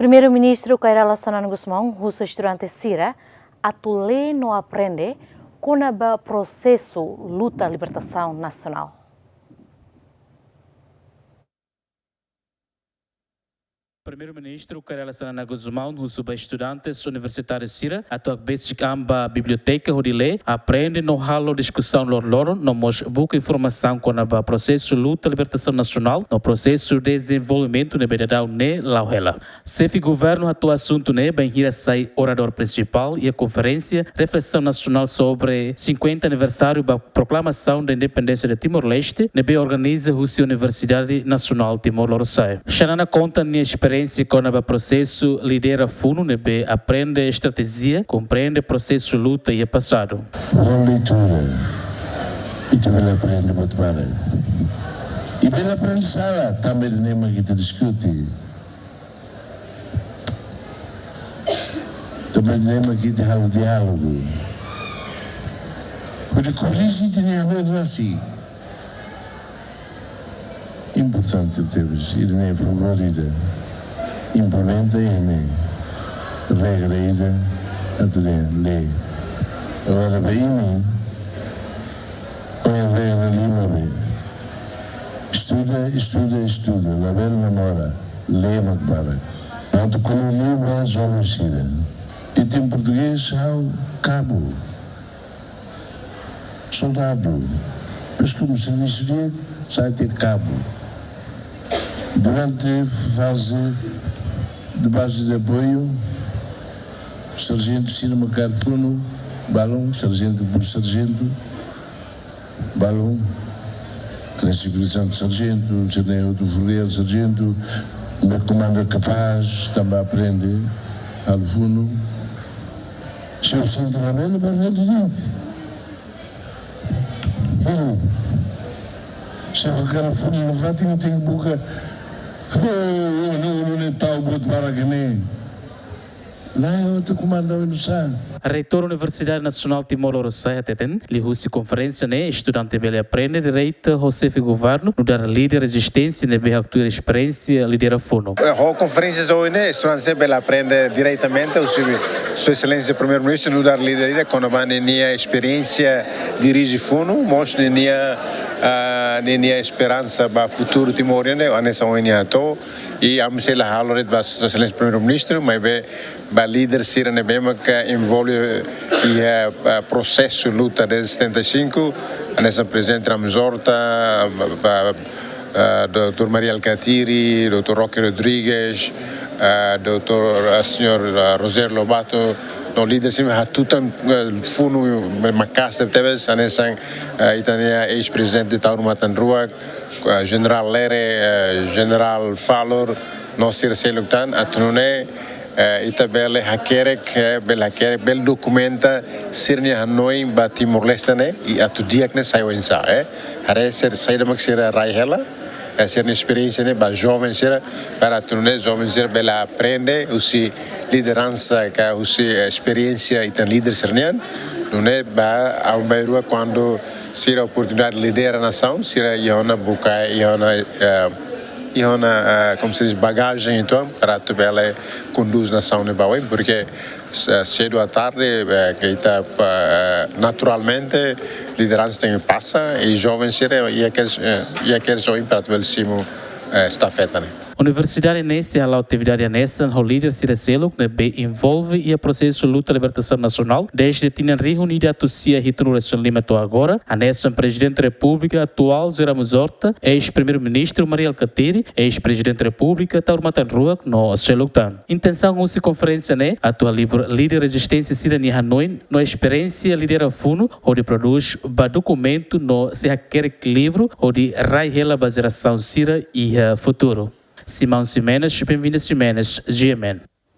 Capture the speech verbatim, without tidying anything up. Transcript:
Primeiru-Ministru Kay Rala Xanana Gusmão husu estudante sira atu lee no aprende kona-ba prosesu luta libertasaun nasionál. Primeiru-Ministru Kay Rala Xanana Gusmão husu ba estudantes universitáriu sira atu hakbesik an ba biblioteka hodi lee, aprende no halo diskusaun loroloron, no mós buka informasaun kona-ba prosesu luta libertasaun nasionál no prosesu dezenvolvimentu ne'ebé daudaun ne'e la'o hela. Xefe Governu hato'o asuntu ne'e bainhira sai oradór prinsipál iha konferénsia reflesaun nasionál sobre cinquenta aniversáriu ba proklamasaun da independénsia de Timor-Leste, ne'ebé organiza husi Universidade Nasionál Timor Lorosa'e. Xanana konta nia esperiénsia kona-ba prosesu lidera funu ne'ebé aprende estratéjia, komprende prosesu luta iha pasadu. Boa leitura. Ita bele aprende buat barak. I bele aprende sala, tanba ida-ne'e mak ita diskute. Tanba ida-ne'e mak ita halo diálogu. Hodi korrije ita-nia erru rasik. Importante tebes, ida-ne'e favór ida. Implementa ida-ne'e. Regra ida, atu lee. Agora, ba imi, ohin regra lima be. Estuda, estuda, estuda. Labele namora. Lee mak barak. Atu ko'alia ba joven sira. Ita-nia portugés ha'u kabu. Soldadu. Depois, komu servisu di'ak, sai tiha kabu. Durante faze de baze de apoiu, sarjentu sira mak kaer funu, balun, sarjentu por sarjentu, balun, hanesan Espírito Santu sarjentu, sira-ne'e outro Ferreira sarjentu, ne'ebé komanda kapás, tanba aprende, halo funu. Se ó sente labele, ba rede dente. Hum. Se ó hakarak funu nafatin, tenke buka. Oh, oh, no, no, ne tau buat barak ne'e. Lae, ó atu komanda oinsá? Reitór Universidade Nasionál Timor Lorosa'e hateten, liuhusi konferénsia ne'e estudante bele aprende direta ho xefe governu nu'udar líder rezisténsia ne'ebé haktuir esperiénsia lidera funu. Eh, ho konferénsia ohin ne'e, estudante bele aprende diretamente husi Sua Exelénsia Primeiru-Ministru nu'udar líder ida kona-ba ninia esperiénsia dirije funu, mós ninia, ah, ninia esperansa ba futuru Timor nian, hanesan ohin nia hato'o, i ami sei la halo de'it ba Sua Exelénsia Primeiru-Ministru, maibé ba líder sira ne'ebé maka envolve iha, ah, prosesu luta desde setenta e cinco, hanesan Prezidente Ramos Horta, ba, ba, ah, doutór Mari Alkatiri, doutór Roque Rodrigues, ah, doutór, ah, señór, ah, Rogério Lobato, no líder sira hatutan, ah, funu maka'as tebetebes, hanesan, ah, ita-nia eis-prezidente Taur Matan Ruak, ah, Jenerál Lere, ah, Jenerál Falur, no sira seluk tan, atu nune'e, eh, ita bele hakerek, eh, bele hakerek, bele dokumenta sira-nia hanoin ba Timor-Leste ne'e, i atu di'ak ne'e sai oinsá, eh. Haree sira saida mak sira rai hela, eh, sira-nia esperiénsia ne'e ba joven sira, para atu nune'e joven sira bele aprende husi lideransa ka husi, eh, esperiénsia ita-nia líder sira-nian, nune'e ba, ha'u bainhira kuandu sira oportunidade lidera nasaun, sira iha ona buka, iha ona, eh, iha ona, eh, como se diz, bagajen, entaun, para atu bele kondús nasaun ne'e ba oin, porque se-, sedu ou tarde, eh, ke ita, eh, naturalmente, lideransa tenke pasa, i joven sira, iha kedas, eh, iha kedas oin para atu bele simu, eh, estafeta ne'e. Universidade ne'e sei hala'o atividade hanesan ho líder sira seluk ne'ebé envolve iha prosesu luta libertasaun nasionál desde tinan rihun ida atus sia hitunulu resin lima to'o agora, hanesan Prezidente Repúblika atuál José Ramos Horta, eis-Primeiru-Ministru Mari Alkatiri, eis-Prezidente Repúblika Taur Matan Ruak no seluk tan. Intensaun husi konferénsia ne'e atu halibur líder rezisténsia sira-nia hanoin no esperiénsia lidera funu hodi prodús ba dokumentu no sei hakerek livru hodi rai hela ba jerasaun sira iha futuru. Simão Ximenes, Benvinda Ximenes, G M N.